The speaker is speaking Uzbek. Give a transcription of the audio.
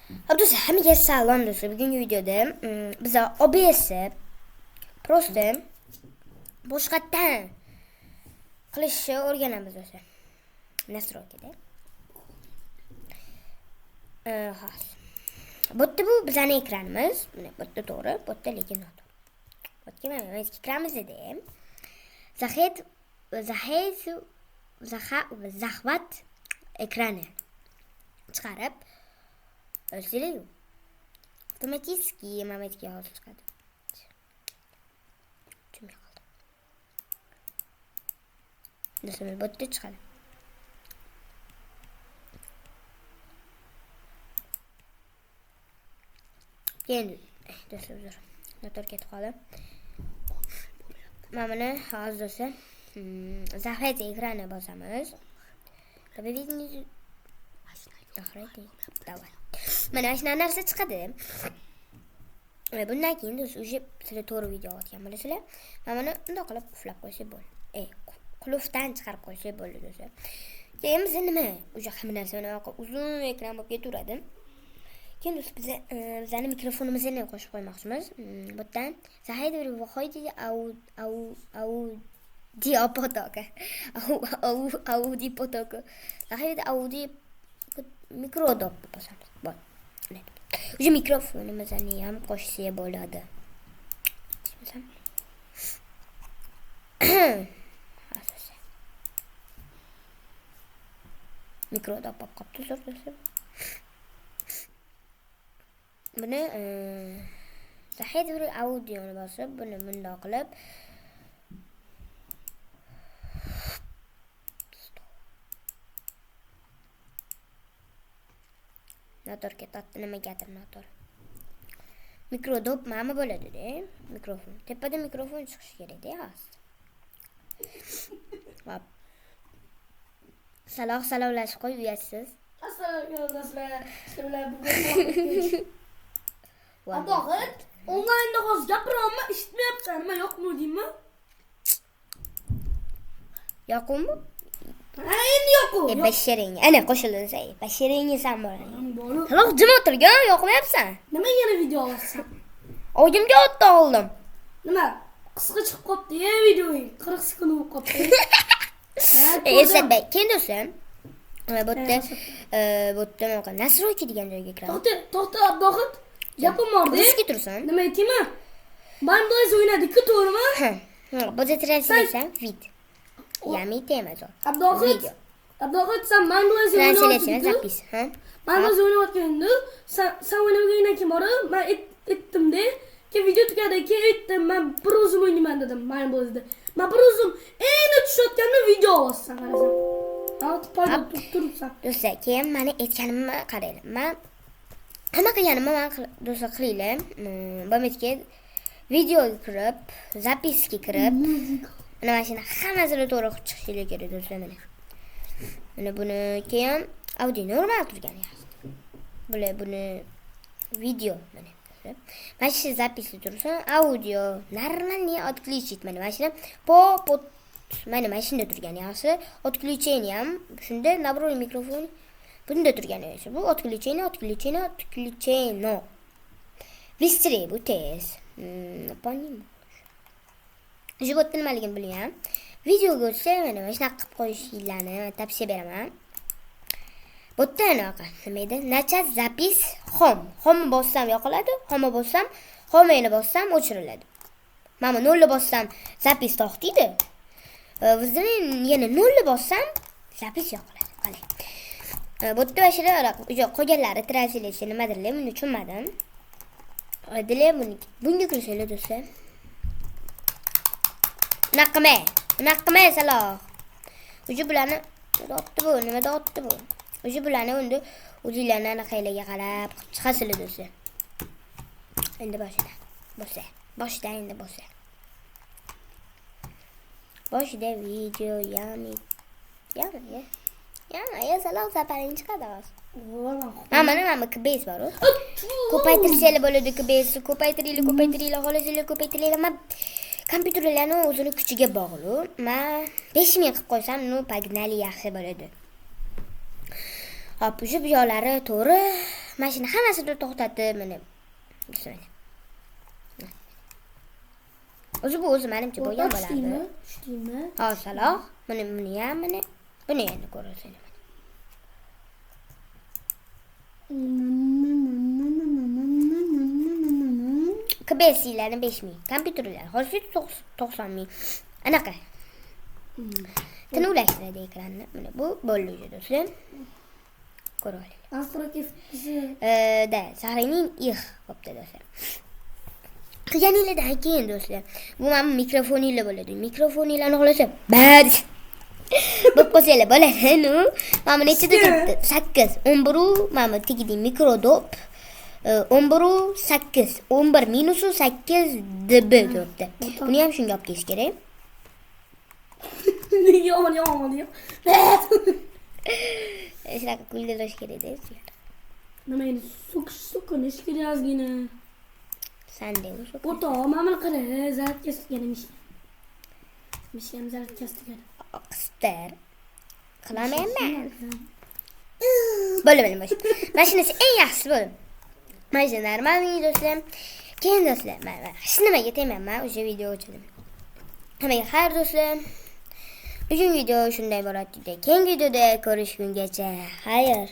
Do'stlar, hammaga salom do'stlar. Bugungi videoda biz OBS просто boshqatdan qilishni o'rganamiz do'stlar. Настройка da. Hozir. Bu yerda bu bizning ekranimiz. Mana bu yerda to'g'ri, bu yerda lekin noto'g'ri. Bu yerga mana biz kiramiz dedim. Захват захват захват экрана chiqarib o'lsanglar avtomatik mana bu yerga hozir chiqadi. Tushunmay qoldim. Do'stlar, bu yerda chiqadi. Keyin do'stlar, uzr. Noto'g'ri ketib qoldi. Mana buni hozir do'stlar, захват экрана bosamiz. Давай. Mana shunaqa narsa chiqadi. Bundan keyin do'stlar, уже sizlar to'g'ri video otgan bo'lasizlar. Mana buni bundoq qilib qulflab qo'ysak bo'ldi. Qulfdan chiqarib qo'ysak bo'ldi do'stlar. Keyin biz nima? Уже hamma narsa mana uzun ekran bo'lib ketaveradi. Keyin do'stlar, biz bizning mikrofonimizni qo'shib qo'ymoqchimiz. Bu yerdan Zahid выходит ауди потока. Ауди потока. Zahid Audi mikro deb bosamiz. Bo'ldi. Уже mikrofonimizni ham qo'shsak bo'ladi. Mikro deb bo'lib qolibdi, zo'r do'stlar. Buni Zahid audioni bosib, buni bundoq qilib noto'g'ri ketyapti, nimagadir noto'g'ri. Mikrodop mana bo'ladi-da, mikrofon. Tepada mikrofon chiqishi kerak-da hozir. Hop. Saloq salomlashib qo'y, uyatsiz. Assalomu alaykum do'stlar. Sizlar bugun Abdug'it, onlaynda hozir gapiryapman, eshitmayapsan, nima yo'qmi deymi? Yo'qmi? Ha, endi yo'q-ku. Basharing. Ana qo'shildi desa, basharingni san bo'ladi. Saloq jim o'tirgan, yoqmayapsan. Nima yana video olasan? Oyimga otda oldim. Nima? Qisqa chiqib qopti, videoing 40 sekund bo'lib qopti. Eslatmay. Keyin do'stlar, bu yerda bu yerda nima настройки degan joyga kiramiz. To'xta, to'xta Abdug'it. Gapim bor-da. Ruski tursin. Nima aytaymi? Bandlays o'ynadik-ku, to'g'rimi? Ha. Bu translation vid. Ya'ni tema zo'r. Abdug'it. Abdug'it, sen Bandlays Translation запись, ha? Bandlays o'ynayotganda sen o'ynamagandan keyin borib, men aytdim-da, keyin video tugadi, keyin aytdim, men bir o'zim o'ynayman dedim Bandlaysda. Men bir o'zim endi tushayotganda video olyapsan, qarasan. Hozir paydo turibsan. Do'stlar, keyin meni aytganimni qaranglar. Men nima qilganimni men do'stlar qilinglar. Bu yerga videoga kirib, zapisga kirib, mana shuni hammasini to'g'ri qilib chiqishingiz kerak do'stlar mana. Mana buni keyin audio normal turgan yaxshi. Bular buni video mana. Mana shu zapisda tursin, audio нормальный отключить mana mana shuni po mana mana shunda turgan yaxshi. Отключение ham shunda наброй mikrofon bunda turgan yaxshi. Bu отключение, отключение, отключено. Быстрее bu tez. Понимаю. Живот nimaligini bilmayman. Videoga o'tsa mana mana shunaqa qilib qo'yishinglarni tavsiya beraman. Bu yerda anaqa nima edi? Начать запись home. Home bossam yoqiladi, home bossam, home bossam o'chiriladi. Mana 0 ni bossam запись to'xtaydi. Bizni yana 0 ni bossam запись yoqiladi. Qalay. Bu yerda bashara qolganlari translation nimadirlar, buni tushunmadim. Dile buni bunga kirishaylik do'stlar. Unaqa qilma, unaqa qilma Saloh. Уже bularni otdi bu, nimada otdi bu? Уже bularni endi o'zinglarni anaqalarga qarab qilib chiqasizlar do'stlar. Endi boshidan. Bo'lsa, boshidan endi bo'lsa. Boshida video ya'ni ya'ni ya Saloh safaring chiqadi hozir. Mana mana KBS bor. Ko'paytirsanglar bo'ladi KBS, ko'paytiringlar, ko'paytiringlar, xohlasanglar ko'paytiringlar. Men kompyuterlarni o'zini kuchiga bog'liq. Men 5000 qilib qo'ysam, ну, погнали yaxshi bo'ladi. Hop, o'sha bu yoqlari to'g'ri. Mana shuni hammasini to'xtatib, mana. Mana. O'zi bu o'zi menimcha bo'lgan bo'ladi. Tushdingmi? Tushdingmi? Ha, saloh. Mana buni ham, mana buni endi ko'rasan. KBS'larni 5000, kompyuterlar hozir 90 ming. Anaqa. Tinuvlashtiradi ekranni. Mana bu bo'ldi уже, do'stlar. Ko'rib olinglar. Настройки FPS. Да, сохранить их bo'pti, do'stlar. Qilganinglardan keyin, do'stlar, bu mana mikrofoninglar bo'ladi. Mikrofoninglarni xohlasa, bad bo'lib qolsanglar bo'ladi. Ну, mana bu nechida turibdi? 8, 11, mana bu tagida mikrodop 11 8, 11 minusu 8 dB turibdi. Buni ham shunga olib kelish kerak. Yomon yomon yo'q. Shunaqa kuldirish kerak-da. Nima endi, so'kish so'kinish kerak ozgina. Sanda o'sha. O'rtoq, mana buni qara, zaryadka tugadi мышка. Мышка m zaryadkasi tugadi. Qistir. Qilolmayman. Bo'ldi, bo'ldi, bo'ldi. Mana shunisi eng yaxshisi bo'ldi. Mana shu нормальный, do'stlar. Keyin, do'stlar, mana hech nimaga tegmayman, o'sha video o'chirdim. Hammaga xayr, do'stlar. Bugun video shunday iborat edi. Keyingi videoda ko'rishgungacha xayr.